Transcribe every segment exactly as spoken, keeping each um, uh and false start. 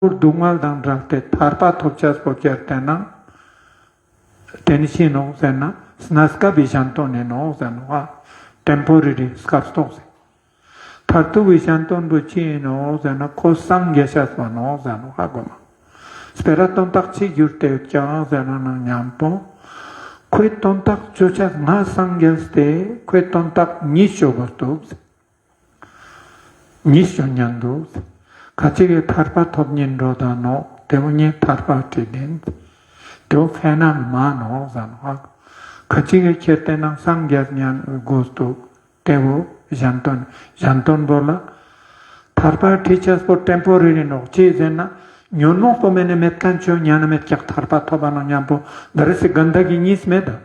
སྡུག་བསྔལ་དང་བྲལ་ཏེ་ཐར་པ་ཐོབ་ཅེས་པོ་ཁྱེར་ཏེ་ན། དེ་ནི་ཅི་ནོག་ཟེར་ན་གནས་སྐབས་པའི་གཞན་དོན་ནི་ནོག་ཟེར་ནོག་ཨ། ཊེམ་པོ་རེ་རི་སྐབས་ཐོག་ཟེར། མཐར་ཐུག་པའི་གཞན་དོན་པོ་ཅི་ནོག་ཟེར་ན་ཁོ་སངས་རྒྱས་ཤེས་པ་ནོག་ཟེར་ནོག་ཨ་གོ་མ། སྤེ་ར་དོན་དག་ཅི་གྱུར་ཏེ་ཡོད་ཀྱག་ཟེར་ན་ནང་མཉམ་པོ། ཁོའི་དོན་དག་ཅོ་ཅེས་ང་སངས་རྒྱས་ཏེ་ཁོའི་དོན་དག་གཉིས་ཅོ་དགོས་འདུག་ཟེར། གཉིས་ཅོ་ཉན་འདུག་ཟེར། ཁ་ཅིག་གི་ཐར་པ་ཐོབ་ཉིན་འགྲོ་ད་ནོག། དེ་བོ་ཉིད་ཐར་པ་ཁྲིད་ཡིན། དེ་བོ་ཕན་མ་ནོག་ཟེར་ནོག། ཁ་ཅིག་གི་ཁྱེར་ཏེ་ན་སངས་རྒྱས་ཉན་དགོས་འདུག། དེ་བོ་གཞན་དོན། གཞན་དོན་པོ་ལ། ཐར་པ་ཁྲིད་ཅེས་པོ་ཊེམ་པོ་རེ་རི་ནོག། ཅི་ཟེར་ན་ཉོན་མོངས་པོ་མེད་ན་མེད་མཁན་ཅོ་ཉན་ན་མེད་ཀྱག། ཐར་པ་ཐོབ་པ་ནང་མཉམ་པོ་འདི་རེ་སི་གན་ད་གི་གཉིས་མེད་ད།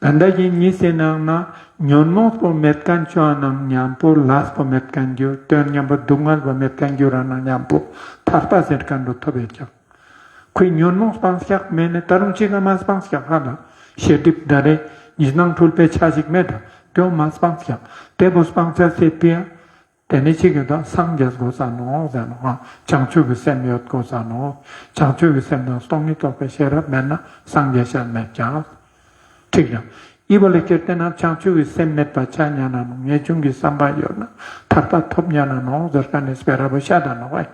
གན་ད་གི་གཉིས་སི་ནང་ན་ཉོན་མོངས་པོ་མེད་མཁན་ཅོ་ནང་མཉམ་པོ་ལས་པོ་མེད་མཁན་གྱུར། དོན་མཉམ་པོ་སྡུག་བསྔལ་པོ་མེད་མཁན་གྱུར་ར་ནང་མཉམ་པོ་ཐར་པ་ཟེར་མཁན་རུ་ཐོབ་ཡོད་ཀྱག། ཁོའི་ཉོན་མོངས་སྤངས་ཀྱག་མེད་ནི་ད་རུང་ཅི་ག་མ་སྤངས་ཀྱག་ཧ་ལ། ཤེས་སྒྲིབ་ད་རེ་གཉིས་སྣང་འཁྲུལ་པའི་ཆ་ཞིག་མེད་ད། དེ་བོ་མ་སྤངས་ཀྱག། དེ་བོ་སྤང་ཅེས་སི་ཕི་ཡ། དེ་ནི་ཅི་གི་དང་སངས་རྒྱས་དགོས་ས་ནོག་ཟེར་ནོག། བྱང་ཆུབ་ཀྱི་སེམས་ཡོད་དགོས་ས་ནོག། བྱང་ཆུབ་ཀྱི་སེམས་དང་སྟོང་ཉིད་རྟོགས་པའི་ཤེས་རབ་མེད་ན་སངས་རྒྱས་ཤེས་མེད་ཀྱག། ཁྲིག་ར། འི་བོ་ལ་ཁྱེར་ཏེ་ན་བྱང་ཆུབ་ཀྱི་སེམས་མེད་པ་ཆ་ཉན་ན་ནོག། ངེས་འབྱུང་གི་བསམ་པ་ཡོད་ན་ཐར་པ་ཐོབ་ཉན་ན་ནོག་ཟེར་མཁན་ནི་སྤེ་ར་བོ་ཤད་ད་ནོག་ཨེ།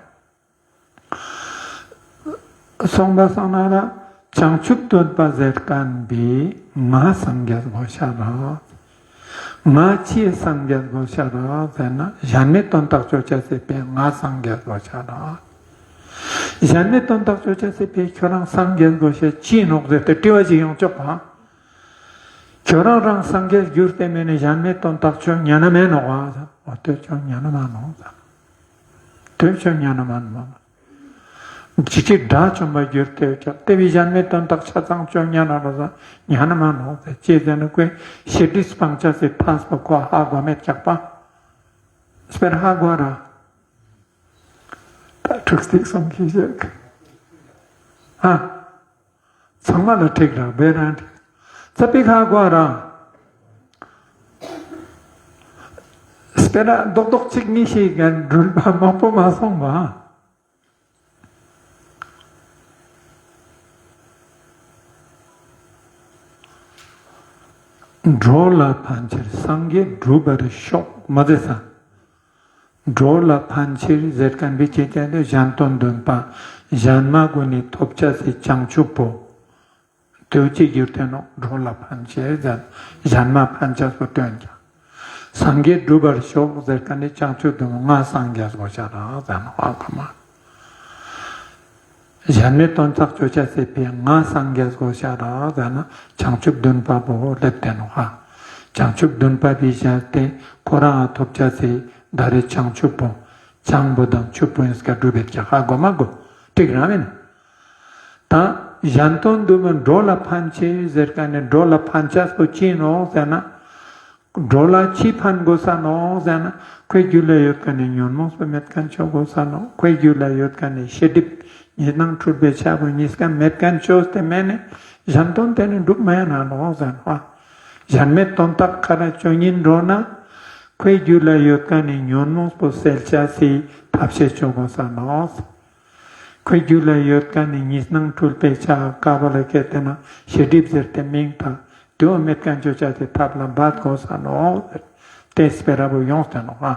སོང་པ་སང་ན་ལ་བྱང་ཆུབ་སྟོན་པ་ཟེར་མཁན་པོའི་ང་སངས་རྒྱས་དགོས་ཤ་རག། ང་ཅི་སངས་རྒྱས་དགོས་ཤ་རག་ཟེར་ན་གཞན་མའི་དོན་དག་ཅོ་ཅེས་སི་ཕིའ་ང་སངས་རྒྱས་དགོས་ཤ་རག། གཞན་མའི་དོན་དག་ཅོ་ཅེས་སི་ཕིའ་ཁྱོ་རང་སངས་རྒྱས་དགོས་ཤ་ཅི་ནོག་ཟེར་ཏེ་དྲི་བ་ཅིག་ཡོང་ཆོག་པ། ཁྱོ་རང་རང་སངས་རྒྱས་གྱུར་ཏེ་མེད་ནི་གཞན་མའི་དོན་དག་ཅོ་ཉན་ན་མེད་ནོག་པ། འོ་དེ་ཅོ་ཉན་ན་མ་ནོག་ཟེར། དེ་ཅོ་ཉན་ན་མ་ནོག། ཅི་ཅི་དགྲ་བཅོམ་པ་གྱུར་ཏེ་ཡོད་ཀྱག། དེ་བོའི་གཞན་མའི་དོན་དག་ཆ་ཚང་ཅོ་ཉན་ན་རོ་ཟ་ཉན་ན་མ་ནོག་ཟེར། ཅི་ཟེར་ན་ཁོའི་ཤེས་སྒྲིབ་སྤང་ཅེས་སི་ཐབས་པོ་ཁོ་ཧ་གོ་མེད་ཀྱག་པ། སྤེར་ཧ་གོ་ར། ད་ཐུགས་ཐིག་སོང་ཁྱི་ཞིག་ཧ། ཚང་མ་ལ་ཁྲིག་རག་བེ་རང་ཁྲིག། ཙ་པིག་ཧ་གོ་ར། སྤེ་ར་རྡོག་རྡོག་གཅིག་གཉིས་ཤིག་ག་འགྲུལ་པ་མང་པོ་མ་སོང་བ། འགྲོ་ལ་ཕན་ཕྱིར་སངས་རྒྱས་འགྲུབ་པར་ཤོག་མ་ཟེར་ས། འགྲོ་ལ་ཕན་ཕྱིར་ཟེར་མཁན་པོའི་ཁྱེད་ཅག་ཏུ་གཞན་དོན་སྟོན་པ་གཞན་མ་གུན་ནི་ཐོབ་ཅེས་སི་བྱང་ཆུབ་པོ། དེ་བོ་ཅི་གྱུར་ཏེ་ནོག། འགྲོ་ལ་ཕན་ཕྱིར་ཟེར་གཞན་མ་ཕན་ཅེས་པོ་སྟོན་ཀྱང་། སངས་རྒྱས་འགྲུབ་པར་ཤོག་ཟེར་མཁན་ནི་བྱང་ཆུབ་འདི་མོ་ང་སངས་རྒྱས་དགོས་ཤ་རག་ཟེར་ནོག་ཨ་ཁོ་མ། གཞན་མའི་དོན་དག་ཅོ་ཅེས་སི་ཕིའ་ང་སངས་རྒྱས་དགོས་ཤ་རག་ཟེར་ན་བྱང་ཆུབ་བདུན་པ་པོ་སླེབས་ཏེ་ནོག་ཨ། བྱང་ཆུབ་བདུན་པ་པོའི་ཞལ་ཏེ་ཁོ་རང་ཐོབ་ཅེས་སི་ད་རེ་བྱང་ཆུབ་པོ། བྱང་པོ་དང་ཆུབ་པོ་ཡིན་སྐད་སྒྲུབ་པའི་ཀྱག་ཧ་གོ་མ་གོ། ཁྲིག་རང་མིན། ད་གཞན་དོན་སྡུད་མི་འགྲོ་ལ་ཕན་ཕྱིར་ཟེར་མཁན་ནི་འགྲོ་ལ་ཕན་ཅེས་པོ་ཅི་ནོག་ཟེར་ན། འགྲོ་ལ་ཅི་ཕན་དགོས་ས་ནོག་ཟེར་ན། ཁོའི་རྒྱུད་ལ་ཡོད་མཁན་ནི་ཉོན་མོངས་པ་མེད་མཁན་ཅོ་དགོས་ས་ནོག། ཁོའི་རྒྱུད་ལ་ཡོད་མཁན་ནི་ཤེས་སྒྲིབ་གཉིས་སྣང་འཁྲུལ་པའི་ཆ་པོ་གཉིས་ཀ་མེད་མཁན་ཅོས་ཏེ་མེད་ནི་གཞན་དོན་དེ་ནི་འགྲུབ་མ་ཡིན་ན་ནོག་ཟེར་ནོག། གཞན་མའི་དོན་དག་ཁ་ར་ཅོ་ཉིན་འགྲོ་ན། ཁོའི་རྒྱུད་ལ་ཡོད་མཁན་ནི་ཉོན་མོངས་པོ་སེལ་ཅེས་སི་ཐབས་ཤེས་ཅོ་དགོས་ས་ནོག། ཁོའི་རྒྱུད་ལ་ཡོད་མཁན་ནི་གཉིས་སྣང་འཁྲུལ་པའི་ཆ་ཀ་བ་ལ་ཁྱེར་ཏེ་ན་ཤེས་སྒྲིབ་ཟེར་ཏེ་མིང་དང་དེ་བོ་མེད་མཁན་ཅོ་ཅེས་སི་ཐབས་ལ་འབད་དགོས་ས་ནོག་ཟེར། དེ་སྤེ་ར་བོ་ཡོངས་ཏེ་ནོག་ཨ།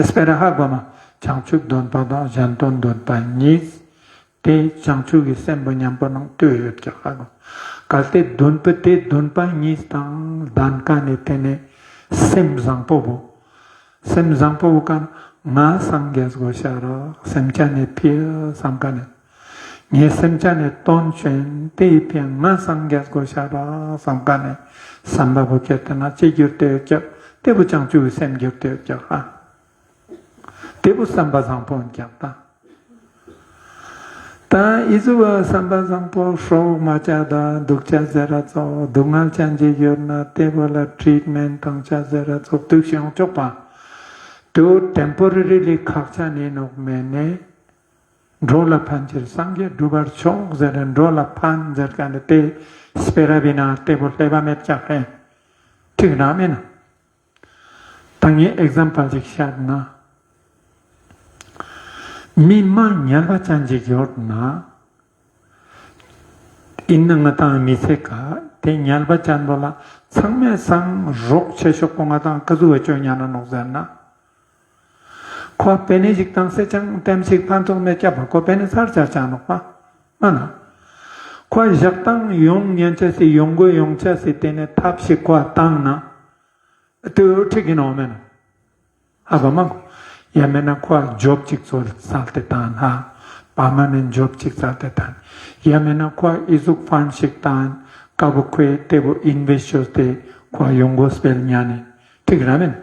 སྤེ་ར་ཧ་གོ་མ། བྱང་ཆུབ་སྡོམ་པ་དང་གཞན་དོན་སྡོམ་པ་གཉིས། དེ་བྱང་ཆུབ་ཀྱི་སེམས་པོ་མཉམ་པོ་ནང་ལྟོས་ཡོད་ཀྱག་ཧ་གོ། གལ་ཏེ་སྡོམ་པ་དེ་སྡོམ་པ་གཉིས་དང་ལྡན་མཁན་ནི་དེ་ནི་སེམས་བཟང་པོ་བོ། སེམས་བཟང་པོ་བོ་ག་ང་སངས་རྒྱས་དགོས་ཤ་རག། སེམས་ཅན་ནི་ཕིའ་བསམ་མཁན་ནི། ངའི་སེམས་ཅན་ནི་དོན་ཅོ་ཡིན། དེའི་ཕིའ་ང་སངས་རྒྱས་དགོས་ཤ་རག་བསམ་མཁན་ནི་བསམ་པ་བོ་ཁྱེར་ཏེ་ན་ཅི་གྱུར་ཏེ་ཡོད་ཀྱག། དེ་བོ་བྱང་ཆུབ་ཀྱི་སེམས་གྱུར་ཏེ་ཡོད་ཀྱག་ཧ། དེ་བོ་བསམ་པ་བཟང་པོ་ཡིན་ཀྱག་ད། ད་འི་ཟུག་བསམ་པ་བཟང་པོ་ཧྲོག་མ་ཅོ་ད་སྡུག་ཅེས་ཟེར་ར་ཙོགས་སྡུག་བསྔལ་ཅན་ཅིག་ཡོད་ན་དེ་བོ་ལ་ཊྲིཊ་མེནཊ་བཏང་ཅེས་ཟེར་ར་ཙོགས་དུག་ཤིང་ཡོང་ཆོག་པ། དེ་བོ་ཊེམ་པོ་རེ་རི་ལི་ཁག་ཅན་ཡིན་ནོག་མེད་ནི། འགྲོ་ལ་ཕན་ཕྱིར་སངས་རྒྱས་འགྲུབ་པར་ཤོག་ཟེར་རེ་འགྲོ་ལ་ཕན་ཟེར་མཁན་ནི་དེ་སྤེ་ར་བི་ན་དེ་བོ་ལེབ་བ་མེད་ཀྱག་ཧེ། ཁྲིག་རང་མིན་ན། ད་ངས་ཨེག་ཛམ་པལ་ཅིག་བཤད་ན། མི་མ་ཉལ་བ་ཅན་ཅིག་ཡོད་ན། ཨིན་ན་ང་དང་མི་ཚེ་ཀ་དེ་ཉལ་བ་ཅན་པོ་ལ་ཚང་མའི་སང་རོགས་ཆེ་ཤོས་པོ་ང་དང་ཀ་ཟུག་བ་ཅོ་ཉན་ན་ནོག་ཟེར་ན། ཁོ་པེ་ནེ་ཞིག་བཏང་སེ་ཅང་ལྟེམ་ཞིག་ཕན་ཐོགས་མེད་ཀྱག་པ། ཁོ་པེ་ནེ་ཚར་ཆ་ཆ་ནོག་པ། མ་ན། ཁོ་ཞག་དང་ཡོང་ཉན་ཆ་སི་ཡོང་གོ་ཡོང་ཆ་སི་དེ་ནེ་ཐབས་ཤིག་ཁོ་བཏང་ན། དེ་འཁྲིག་གི་ནོག་མེན་ན། ཧ་གོ་མ་གོ། ཡང་མེན་ན་ཁོ་ཇོབ་ཅིག་ཙོལ་སལ་ཏེ་བཏང་ན། པར་མ་ནེན་ཊ་ཇོབ་ཅིག་སལ་ཏེ་བཏང་། ཡང་མེན་ན་ཁོ་ཨི་ཟུག་ཕན་ཌ་ཞིག་བཏང་། ཀ་བོ་ཁོའི་དེ་བོ་ཨིན་བེསྟ་ཅོས་ཏེ་ཁོ་ཡོང་སྒོ་སྤེལ་ཉན་ནི། འཁྲིག་ར་མེན།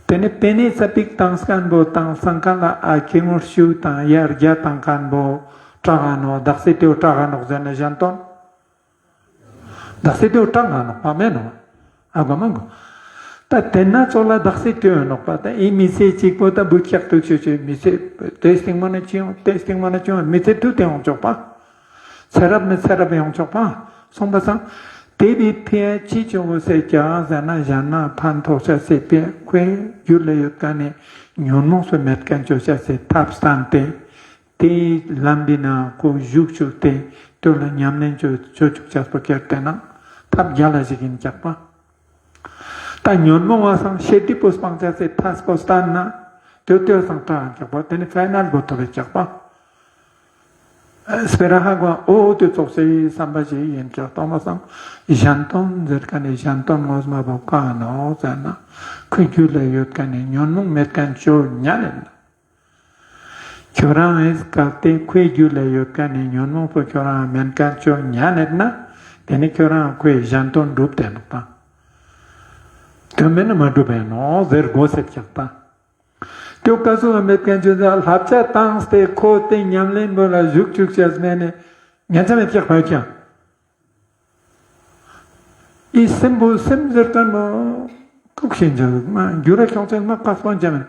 དེ་ནེ་པེ་ནེ་ཙ་པིག་བཏང་སྐན་བོ་བཏང་སང་ཁན་ལ་ཨ་ཁེ་ངོར་ཤུ་བཏང་ཡར་རྒྱ་བཏང་ཁན་བོ་དྲག་ག་ནོག། དག་སེ་དེ་བོ་དྲག་ག་ནོག་ཟེར་ན་གཞན་དོན། དག་སེ་དེ་བོ་དྲག་ག་ནོག་པ་མེན་ནོག། ཨ་གོ་མ་གོ། ད་དེ་ན་ཙོགས་ལ་དག་སེ་དེ་བོ་ནོག་པ། ད་ཨི་མི་ཚེ་གཅིག་པོ་ད་བུ་ཁྱག་ཐུག་ཆུ་ཆུ་མི་ཚེ་དེ་སྟིང་མ་ནེ་ཅི་ཡོང་དེ་སྟིང་མ་ནེ་ཅི་ཡོང་མི་ཚེ་དུ་དེ་ཡོང་ཆོག་པ། ཚེ་རབས་ནེ་ཚེ་རབས་ཡོང་ཆོག་པ། སོང་པ་སང་དེ་བི་ཕི་ཡ་ཅི་ཆོག་གོ་སེ་ཀྱག་ཟེར་ན་གཞན་མ་ཕན་ཐོགས་ཆ་སེ་པེ་ཁོའི་རྒྱུད་ལ་ཡོད་ཁན་ནི་ཉོན་མོངས་པོ་མེད་ཁན་ཅོ་ཆ་སེ་ཐབས་སྟན་ཏེ། དེའི་ལམ་བི་ན་ཁོ་ཞུགས་ཅུག་སྟེ་དེ་ལ་ཉམས་ལེན་ཅོ་ཅོ་ཅུག་ཅེས་པོ་ཁྱེར་ཏེ་ན་ཐབས་རྒྱལ་ལ་ཞིག་ཨིན་ཀྱག་པ། ད་ཉོན་མོངས་པ་སང་ཤེས་སྒྲིབ་པོ་སྤང་ཅེས་སི་ཐབས་པོ་སྟན་ན་དེ་དེ་སང་དྲག་ཨིན་ཀྱག་པ། དེ་ནི་ཕའི་ནལ་བོ་ཐོབ་ཨིན་ཀྱག་པ། སྤེ་ར་ཧ་གོ་འོ་དེ་ཙོགས་སི་བསམ་པ་ཞིག་ཨིན་ཀྱག་སྟོང་པ་སང་གཞན་དོན་ཟེར་ཁན་ནི་གཞན་དོན་ངོ་མ་བོ་ཀ་ནོག་ཟེར་ན་ཁོའི་རྒྱུད་ལ་ཡོད་ཁན་ནི་ཉོན་མོངས་མེད་ཁན་ཅོ་ཉན་ཨིན་ན། ཁྱོ་རང་ངི་སྐབས་དེ་ཁོའི་རྒྱུད་ལ་ཡོད་ཁན་ནི་ཉོན་མོངས་པོ་ཁྱོ་རང་མེན་ཁན་ཅོ་ཉན་ནེད་ན། དེ་ནི་ཁྱོ་རང་ཁོའི་གཞན་དོན་འགྲུབ་སྟེ་ནོག་ད། དོན་མེད་ན་མ་འགྲུབ་པ་ནོག་ཟེར་དགོས་སེ་ཀྱག་ད། དེ་བོ་ཀ་ཟུག་མེད་ཁན་ཅོ་ཟ་བསླབ་བྱ་བཏང་སྟེ་ཁོ་དེ་ཉམས་ལེན་པོ་ལ་ཞུགས་ཅུག་ཅེས་མེད་ནི་ཉན་ཆ་མེད་ཀྱག་པ་ཀྱང་། ཨི་སེམས་པོ་སེམས་ཟེར་ཁན་མ་ཁུག་ཤིན་ཅང་མ་འགྱུར་ར་ཁྱོང་ཅེས་མ་ཁག་སོང་ཅང་མེན།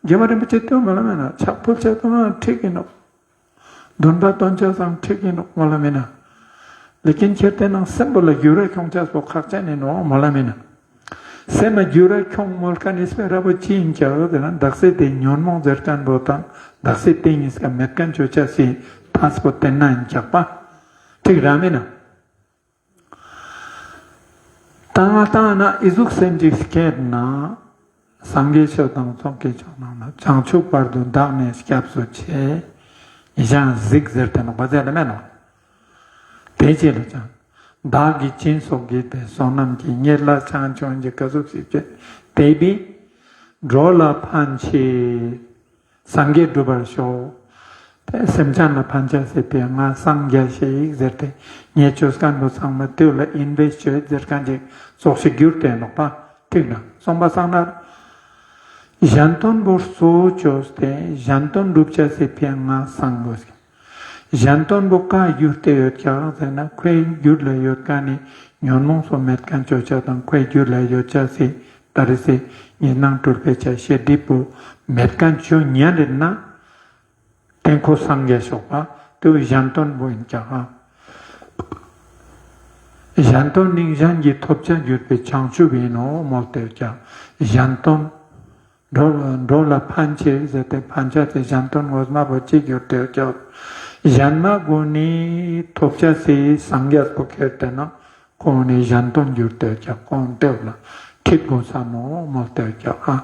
རྗེ་མ་རིན་པོ་ཆེ་ལྟོས་མོལ་ལ་མེན་ན་ཕྱག་ཕུལ་ཅེས་ལྟོས་མ་འཁྲིག་གི་ནོག། འདུན་པ་འདོན་ཅེས་སང་འཁྲིག་གི་ནོག་མོལ་ལ་མེན་ན། ལེ་ཀིན་ཁྱེར་ཏེ་ནང་སེམས་པོ་ལ་འགྱུར་ར་ཁྱོང་ཅེས་པོ་ཁག་ཅན་ཨིན་ནོག་མོལ་ལ་མེན་ན། སེམས་ལ་འགྱུར་ར་ཁྱོང་མོལ་ཁན་ནི་སྤེ་ར་བོ་ཅི་ཨིན་ཀྱག་ཟེར་ན་དག་སེ་དེ་ཉོན་མོངས་ཟེར་ཁན་བོ་དང་དག་སེ་དེ་ཉིས་ཀ་མེད་ཁན་ཅོ་ཅེས་སི་ཐབས་པོ་སྟན་ན་ཨིན་ཀྱག་པ། འཁྲིག་ར་མེན་ན། ད་ང་དང་ན་ཨི་ཟུག་སེམས་ཅིག་སྐྱེད་ན། སངས་རྒྱས་ཆོས་དང་ཚོགས་ཀྱི་མཆོག་རྣམས་ལ། བྱང་ཆུབ་བར་དུ་བདག་ནི་སྐྱབས་སུ་མཆི། ཡི་ཞང་གཟིགས་ཟེར་ཏེ་ནོག་པ་ཟེར་ལ་མེན་ནོག། དེ་ཅི་ལ་ཅང་། བདག་གིས་སྦྱིན་སོགས་བགྱིས་པའི་བསོད་ནམས་ཀྱིས། ཉེར་ལྔ་བྱང་ཆུབ་འཇིག་ག་ཟུག་ཞིག་སྤྱད། དེ་བས་འགྲོ་ལ་ཕན་ཕྱིར། སངས་རྒྱས་འགྲུབ་པར་ཤོག། དེ་སེམས་ཅན་ལ་ཕན་ཆ་སེ་པེ་ང་སངས་རྒྱས་ཤིག་ཟེར་ཏེ་ངས་ཅོ་ཁན་བོ་ཚང་མ་དེ་ལ་ཨིན་བེསྟ་ཅོས་ཟེར་ཁན་ཅིག་ཙོགས་ཤིག་གྱུར་ཏེ་ནོག་པ། འཁྲིག་ན་སོང་པ་སང་ན་གཞན་དོན་བོ་གཙོ་བོ་ཅོས་ཏེ་གཞན་དོན་འགྲུབ་ཅེས་སི་ཕི་ཡ་ང་སང་དགོས་ཀྱག། གཞན་དོན་བོ་ཀ་གྱུར་ཏེ་ཡོད་ཀྱག་ཟེར་ན་ཁོའི་རྒྱུད་ལ་ཡོད་ཁན་ནི་ཉོན་མོངས་པོ་མེད་ཁན་ཅོ་ཅེས་དང་ཁོའི་རྒྱུད་ལ་ཡོད་ཅེས་སི་ད་རེས་སི་ཉེར་ལྔ་སྤྲུལ་པའི་ཆ་ཤེས་སྒྲིབ་པོ་མེད་ཁན་ཅོ་ཉན་རེད་ན། དེ་ཁོ་སངས་རྒྱས་ཤོག་པ་དེ་བོ་གཞན་དོན་བོ་ཨིན་ཀྱག་ཨ། གཞན་དོན་ནི་གཞན་གྱི་ཐོབ་བྱར་གྱུར་པའི་བྱང་ཆུབ་ཡིན་ནོ་མོལ་ཏེ་ཀྱག། གཞན་དོན་འགྲོ་འགྲོ་ལ་ཕན་ཕྱིར་ཟེར་ཏེ་ཕན་ཆ་དེ་གཞན་དོན་ངོ་མ་བོ་ཅི་གྱུར་ཏེ་ཀྱག། གཞན་མ་གུན་ནི་ཐོབ་བྱ་སི་སངས་རྒྱས་པོ་ཁྱེར་ཏེ་ན་ཁོང་ནི་གཞན་དོན་གྱུར་ཏེ་ཀྱག། ཁོང་དེ་བོ་ལ་འཁྲིད་དགོས་ས་ནོ་མོལ་ཏེ་ཀྱག་ཨ།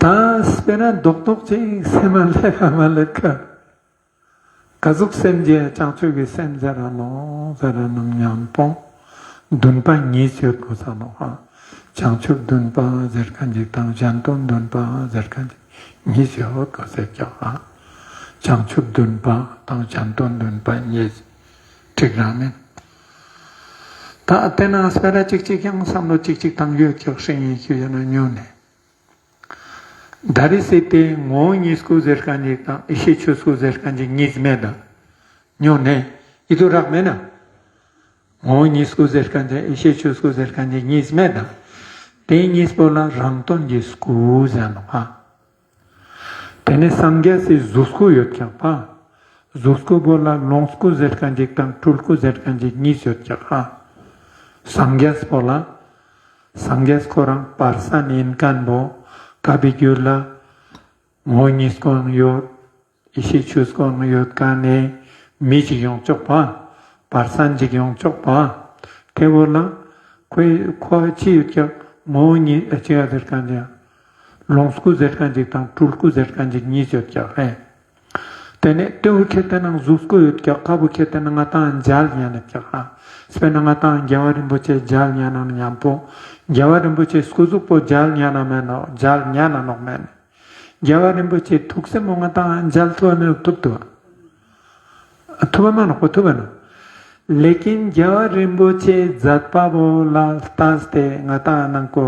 ད་སྤེ་ར་རྡོག་རྡོག་ཅིག་སེམས་མ་ལེབ་མ་ལེབ་ཀ། ག་ཟུག་སེམས་ཅིག་བྱང་ཆུབ་ཀྱི་སེམས་ཟེར་ར་ནོག་ཟེར་ར་ནང་ཉམ་པོ་འདུན་པ་གཉིས་ཡོད་དགོས་ས་ནོག་ཨ། བྱང་ཆུབ་འདུན་པ་ཟེར་ཁན་ཅིག་དང་གཞན་དོན་འདུན་པ་ཟེར་ཁན་ཅིག་གཉིས་ཡོད་དགོས་ཟེར་ཀྱག་ཨ། བྱང་ཆུབ་འདུན་པ་དང་གཞན་དོན་འདུན་པ་གཉིས། འཁྲིག་ར་མེན། ད་དེ་ན་སྤེ་ར་ཅིག་ཅིག་ཡང་བསམ་བློ་ཅིག་ཅིག་བཏང་ཡོད་ཀྱག་ཧྲིང་ཡིན་ཞུ་ཡོད་ན་ཉོན་ནེ། ད་རེས་སི་དེ་ངོ་བོ་ཉིད་སྐུ་ཟེར་ཁན་ཅིག་དང་ཡེ་ཤེས་ཆོས་སྐུ་ཟེར་ཁན་ཅིག་གཉིས་མེད་ད། ཉོན་ནེ། ཡིད་དུ་རག་མེད་ན། ངོ་བོ་ཉིད་སྐུ་ཟེར་ཁན་ཅིག་ཡེ་ཤེས་ཆོས་སྐུ་ཟེར་ཁན་ཅིག་གཉིས་མེད་ད། དེ་གཉིས་པོ་ལ་རང་དོན་གྱི་སྐུ་ཟེར་ནོག་ཨ། དེ་ནེ་སངས་རྒྱས་སི་གཟུགས་སྐུ་ཡོད་ཀྱག་པ། གཟུགས་སྐུ་བོ་ལ་ལོངས་སྐུ་ཟེར་ཁན་ཅིག་དང་སྤྲུལ་སྐུ་ཟེར་ཁན་ཅིག་གཉིས་ཡོད་ཀྱག་ཨ། སངས་རྒྱས་པོ་ལ་ སངས་རྒྱས་ཁོ་རང་བར་སན་ཨིན་ཁན་བོ་སྐབས་སི་རྒྱུད་ལ་ངོ་བོ་ཉིད་སྐུའང་ཡོད། ཡེ་ཤེས་ཆོས་སྐུའང་ཡོད་ཁན་ནི་མི་ཞིག་ཡོང་ཆོག་པ། བར་སན་ཞིག་ཡོང་ཆོག་པ། ཏེ་བོ་ལ་ཁོའི་ཁོ་ཅི་ཡོད་ཀྱག་ངོ་བོ་ཉིད་ཨ་ཅི་ཡ་ཟེར་ཁན་ཅིག་ལོངས་སྐུ་ཟེར་ཁན་ཅིག་དང་སྤྲུལ་སྐུ་ཟེར་ཁན་ཅིག་ཉིས་ཡོད་ཀྱག་ཧེ། ཏེ་ནེ་ཏེ་བོ་ཁྱེར་ཏེ་ན་གཟུགས་སྐུ་ཡོད་ཀྱག་ཁ་བོ་ཁྱེར་ཏེ་ན་ང་ཏང་མཇལ་ཉན་ན་ཀྱག་ཧ། སྤེར་ན་ང་ཏང་རྒྱལ་བ་རིན་པོ་ཆེ་མཇལ་ཉན་ན་ཉམ་པོ། རྒྱལ་བ་རིན་པོ་ཆེ་སྐུ་གཟུགས་པོ་མཇལ་ཉན་ན་མེད་ནོག་མཇལ་ཉན་ན་ནོག་མེད་ནི། རྒྱལ་བ་རིན་པོ་ཆེ་ཐུགས་སེམས་པོ་ང་ཏང་མཇལ་ཐུབ་བ་ནི་ཐུབ་ཐུབ་བ། ཐུབ་བ་མ་ནོག་པོ་ཐུབ་བ་ནོག་ལེ་ཀིན་རྒྱལ་བ་རིན་པོ་ཆེ་མཛད་པ་བོ་ལ་ལྟས་ཏེ་ང་ཏང་ནང་ཀོ།